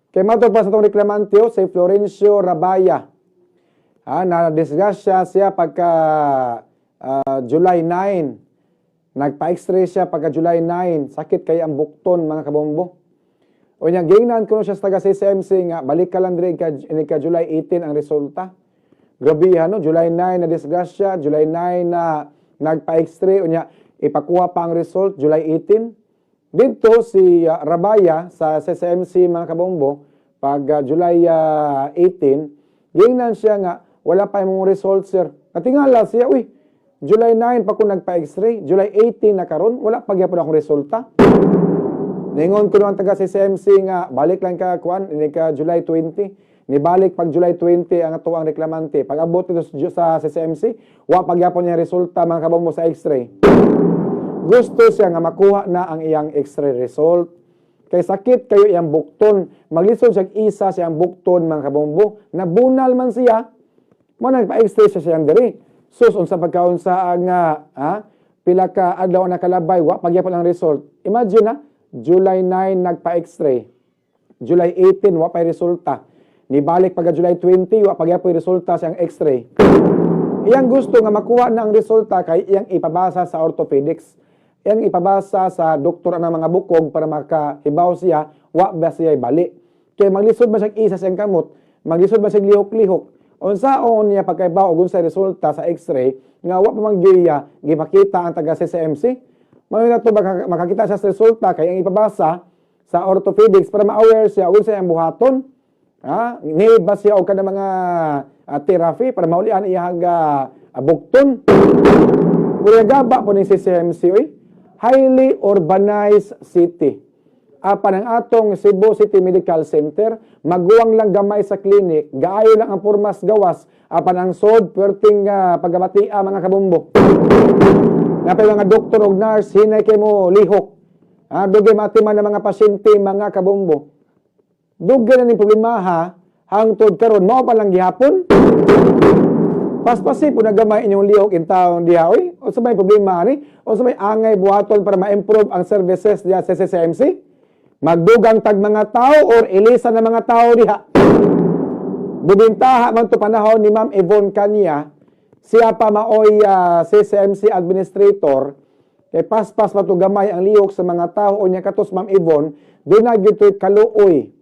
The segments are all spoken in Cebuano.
Kay matod pa sa atong reklamante, oh, si Florencio Rabaya. Ha, na disgrasya siya pagka July 9. Nagpa-x-ray siya pagka July 9. Sakit kay ang bukton, mga kabombo. O nya gingnan kuno siya sa taga CCMC nga balik ka lang diri ka July 18 ang resulta. Grabe no, July 9 na disgrasya, July 9 na nagpa-x-ray, unya ipakuha pa ang result July 18. Dito si Rabaya sa CCMC, mga kabombo, pag July 18, gingnan siya nga wala pa imong result, sir. Natingala siya, uy, July 9 pa ko nagpa-x-ray, July 18 na karon, wala pa gyapon akong resulta. Ningon ko ang taga CCMC nga balik lang ka kuan ini ka July 20. Nibalik pag July 20 ang ato ang reklamante. Pag abot dito sa CCMC, wa pa gyapon niya resulta, mga kabombo, sa x-ray. Gusto siya nga makuha na ang iyang x-ray result. Kay sakit kayo iyang bukton. Maglisod siya isa siyang bukton, mga kabombo. Nabunal man siya. Mo nagpa-x-ray siya siyang diri. Sus, unsa pagkaunsa ang pila ka adlaw nakalabay, wa pagyapon ang result. Imagine na, July 9 nagpa-x-ray. July 18 wa pay resulta. Nibalik pagka July 20, wa pagyapon resulta siyang x-ray. Iyang gusto nga makuha na ang resulta kay iyang ipabasa sa orthopedics. Iyang ipabasa sa doktor ang mga bukog para makahibaw siya wa ba siya bali. Kay maglisod ba siyang isa siyang kamot, maglisod ba siyang lihok-lihok. Unsaon niya pagkahibaw og unsay resulta sa x-ray nga wa pa man gyud gipakita ang taga CCMC? Mao na to makakita siya sa resulta kay ang ipabasa sa orthopedics para ma-aware siya og unsay ang buhaton. Ha? Need ba siya og kanang mga therapy para maulian iyang bukton? Mura gaba po ni CCMC, oy. Highly urbanized city. Apan ang atong Cebu City Medical Center, maguwang lang gamay sa clinic, gaayo lang ang pormas gawas, apan ang sod perting pagabatia, mga kabombo. Napay mga doktor og nurse, hinay kay mo lihok. Ah, dugay matiman ng mga pasyente, mga kabombo. Dugay na ning problema ha, hangtod karon mao pa lang gihapon. Paspasi po na gamay inyong lihok in town diha oy. Unsa may problema ani? Unsa may angay buhaton para ma-improve ang services diha sa CCMC? Magdugang tag mga tao or ilisa na mga tao diha? Bubintaha man to panahon ni Ma'am Yvonne Kanya, siya pa maoy CCMC administrator, kay paspas pa to gamay ang lihok sa mga tao. Unya katos Ma'am Yvonne, di na gyud to'y kaluoy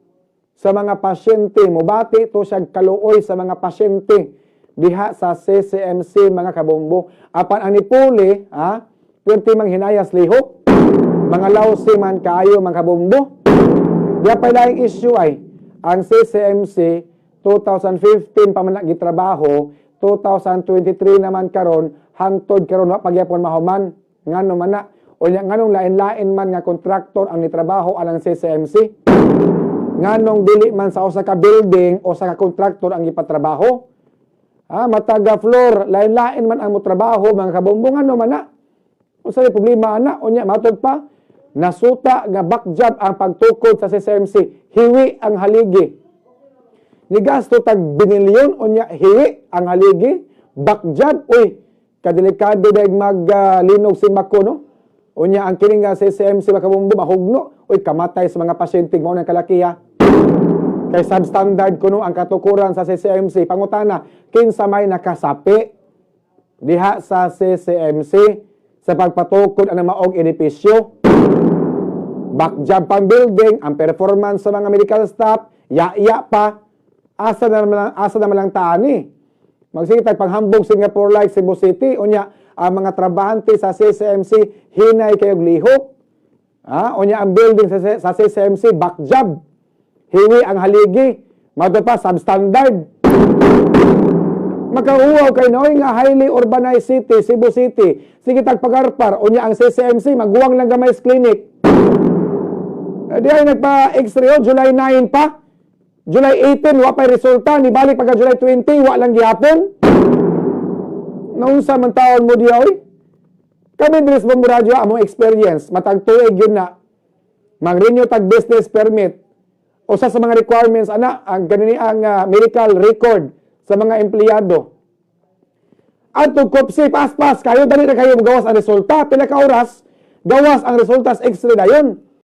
sa mga pasyente. Mubati to siya kaluoy sa mga pasyente diha sa CCMC, mga kabombo. Apan ang nipuli, ha, pwerte mang hinayas lihok, mga lawsi man kaayo, mga kabombo. Di pa laing issue ay ang CCMC 2015 pa man na gitrabaho, 2023 naman karon, hangtod karon wa pagyapon mahuman. Ngano man na? O nya nganong lain-lain man nga kontraktor ang nitrabaho alang CCMC? Nganong dili man sa usa ka building o sa ka kontraktor ang gipatrabaho? Ha, mataga floor, lain-lain man ang motrabaho, mga kabombo, ngano man na? Unsa may problema ana? Unya matod pa nasuta nga backjob ang pagtukod sa CCMC, hiwi ang haligi. Nigasto tag binilyon, unya hiwi ang haligi, backjob, uy, kadelikado dahil maglinog si Mako, no? Unya ang kining nga CCMC, mga kabombo, mahugno, uy, kamatay sa mga pasyente mao ng kalakiha. Kay substandard kuno ang katukuran sa CCMC. Pangutana, kinsa may nakasapi diha sa CCMC sa pagpatukod ang maog edipisyo? Backjob pang building, ang performance sa mga medical staff, ya-ya pa, asa naman lang taani? Magsige tag panghambog Singapore like Cebu City, unya ang mga trabahante sa CCMC hinay kayog lihok. Ha? Unya ang building sa CCMC backjob. Hiwi ang haligi, mato pa substandard. Makauwaw kay nooy nga highly urbanized city, Cebu City. Sige tag pagarpar, unya ang CCMC maguwang lang gamay sa clinic. Eh, di ay nagpa-x-ray oh, July 9 pa. July 18, wa pa'y resulta. Nibalik pagka July 20, wa lang gihapon. Naunsa man taon mo diya, oy? Kami diri sa Bombo Radyo, among experience, matag tuig yun na, mag-renew tag business permit. Usa sa mga requirements, ana, ang ganini ang medical record sa mga empleyado. Adto kopsi, paspas, kayo dali na kayo gawas ang resulta. Pila ka oras, gawas ang resulta sa x-ray dayon.